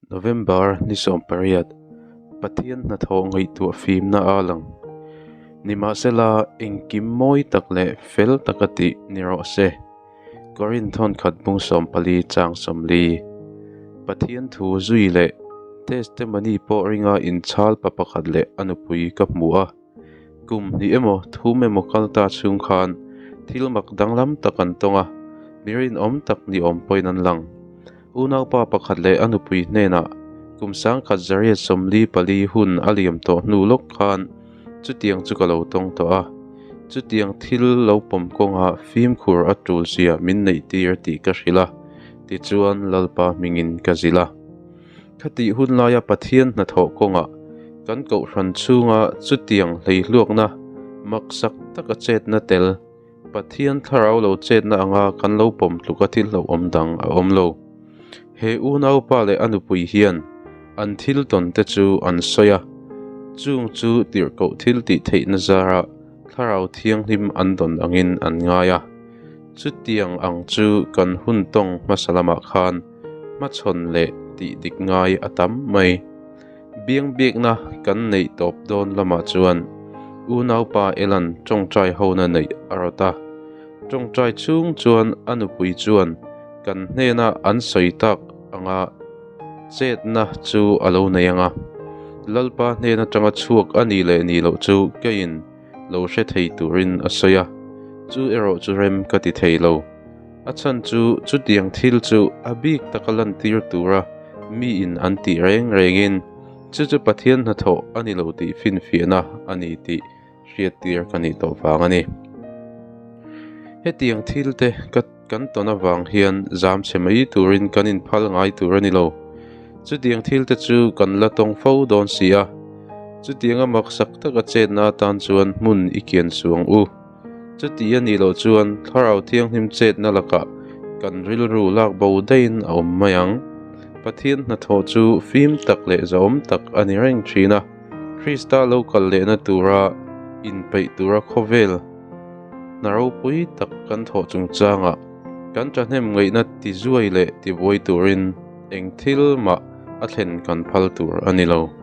November ni 18, Pathian hnathawh ngaihtuah fimna a lang. Nimahsela, engkim mawi tak leh fel taka tih ni rawh se. Korinth thawnkhat bung 14 chang 40. Pathian thu zui leh testimony pawh ringa inchhal pa pakhat leh a nupui ka hmu a. Kum hnih emaw thum emaw kal ta chhung khan thil mak danglam tak an tawng a, mi rinawm tak ni awm pawhin an lang. Unaupa pakhat leh a nupui hnenah kum 1944 hun a liam tawh hnu lawk khan chutiang chu ka lo tawng tawh a, chutiang thil lo pawm kawngah fimkhur a tul zia min neihtir tih ka hrilh a, tichuan Lalpa hmingin ka zilh a. Khatih hun laia Pathian hnathawh kawngah kan kohhran chhunga chutiang hleihluakna maksak taka chetna tel, Pathian thlarau lo chetna anga kan lo pawm tluka thil hlauhawm dang a awm lo. He unaupa leh a nupui hian an thil tawn te chu an sawi a, chung chu tirhkoh thil tih theihna zara thlarau thianghlim an dawn angin an ngai a. Chutiang ang chu kan hun tawng hmasa lamah khan hmachhawn leh tih dik ngai a tam mai. Biangbiakna kan neih tawp dawn lamah chuan unaupa Elan tawngtai hona neih a rawt a. Tawngtai chhung chuan a nupui chuan kan hnena an sawi tak anga chetna chu a lo nei anga. Lalpa hnen atanga chhuak a nih leh nih loh chu keiin lo hre thei turin a sawi a, chu erawh chu rem ka ti thei lo. A chhan chu chutiang thil chu a bik taka lantir tura miin an tih reng rengin chu chu Pathian hnathawh a ni lo tih finfiahna a ni tih hriattir ka nih tawh vang a ni. Hetiang thil te ka kan tawn avang hian zam chhe mai turin kan inphal ngai tur a ni lo. Chutiang thil te chu kan la tawng fo dawn si a, chutianga maksak taka chetna atan chuan hmun i kian suang u. Chuti a nih loh chuan Thlarau Thianghlim chetna lakah kan rilru lak bo daihin a awm mai ang. Pathian hnathawh chu fim tak leh zahawm tak a ni reng thin a, Krista lo kal lehna tura inpeih tura khawvel hna ropui tak kan thawh chungchangah kan thahnem ngaihna tizuai leh tibuai turin eng thil mah a thlen kan phal tur a ni lo.